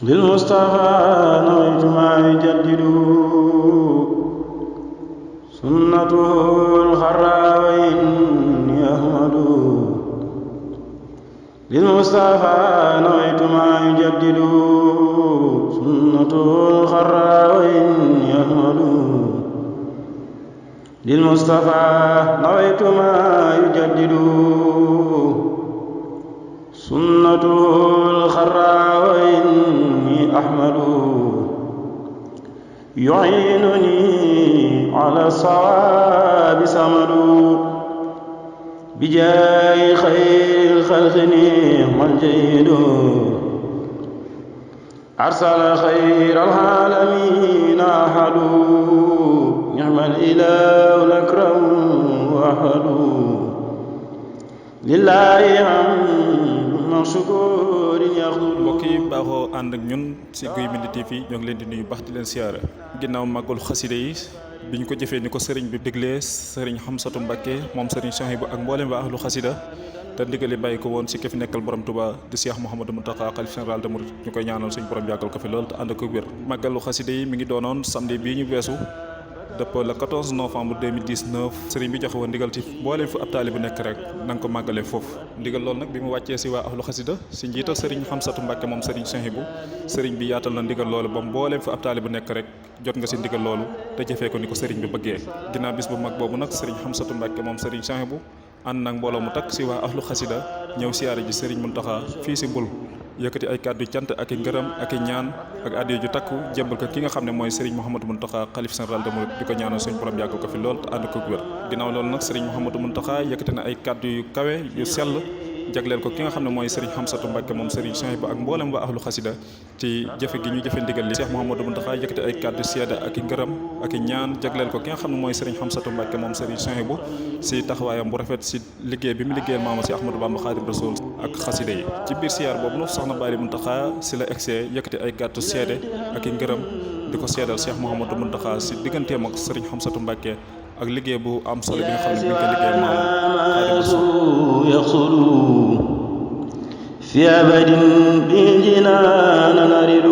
بالمصطفى نويت ما يجدد سنته الخرى وإني أحمد بالمصطفى نويت ما يجدد سنته الخرى وإني أحمد للمصطفى نويت ما يجدد سنته الخرى وإني أحمد يعينني على الصواب سمد بجاه خير الخلق نعم الجيد أرسل خير العالمين أحد نعم الإله الأكرم وأحد لله حمد شكور يخلد. mbokk yi baaxoo ànd ak ñun ci Guy Mbind TV ñoo ngi leen di nuyu baax di leen siyaare ginnaaw màggalu xasida yi bi ñu ko jëfee ni ko sëriñ bi diglee sëriñ Xamsatu Mbàkke moom sëriñ Souhaïbou ak mboolem waa ahlu xasida te ndigali bàyyi ko woon ci ki fi nekkal borom Touba di Cheikh Mouhamadou Mountakha xalif général des mourides ñu koy ñaanal suñu borom yàggal ko fi lool te ànd ko wér. màggalu xasida yi mi ngi doonoon samedi bii ñu weesu depuis le 14 novembre 2019 sëriñ bi joxe woon ndigal ci mboolem fu ab taalibe bu nekk rek na nga ko màggale foofu ndigal loolu nag bi mu wàccee ci waa ahlu xasida ci njiital sëriñ Xamsatu Mbàkke moom sëriñ Souhaïbou sëriñ bi yaatal na ndigal loolu ba mboolem fu ab taalibe bu nekk rek jot nga ci ndigal loolu te jëfee ko ni ko sëriñ bi bëggee ginnaaw bis bu mag boobu nag sëriñ Xamsatu Mbàkke moom sëriñ Souhaïbou ànd nag mbooloo mu takk ci waa ahlu xasida ñëw siyaare ji sëriñ Muntaxa fii ci Mbul yëkkati ay kàddu cant ak i ngërëm ak i ñaan ak addiya ju takku jébbal ko ki nga xam ne mooy Serigne Mouhamadou Mountakha xalif général des mourides di ko ñaanal suñu borom yàggal ko fi lool te ànd ko wér ginnaaw loolu nag Serigne Mouhamadou Mountakha yëkkati na ay kàddu yu kawe yu sell jagleel ko ki nga xam ne mooy Serigne Xamsatu Mbàkke moom Serigne Souhaïbou ak mboolem waa ahlu xasida ci jëfe gi ñu jëfe ndigal li Cheikh Mouhamadou Mountakha yëkkati ay kàddu seede ak i ngërëm ak i ñaan jagleel ko ki nga xam ne mooy Serigne Xamsatu Mbàkke moom Serigne Souhaïbou ci taxawaayam bu rafet ci liggéey bi mu liggéeyal maama ci Ahmadou Bamba Xaadim Rasuul ak xasida yi ci biir siyaar boobu nag soxna Bali Mountakha ci la egsee yëkkati ay kàddu seede ak i ngërëm di ko seedal Cheikh Mouhamadou Mountakha ci digganteem ak Serigne Xamsatu Mbàkke ak liggéey bu am solo bi nga xam ne mi ngi koy liggéeyal maama Xaadim Rasuul في أبد بالجنان نرد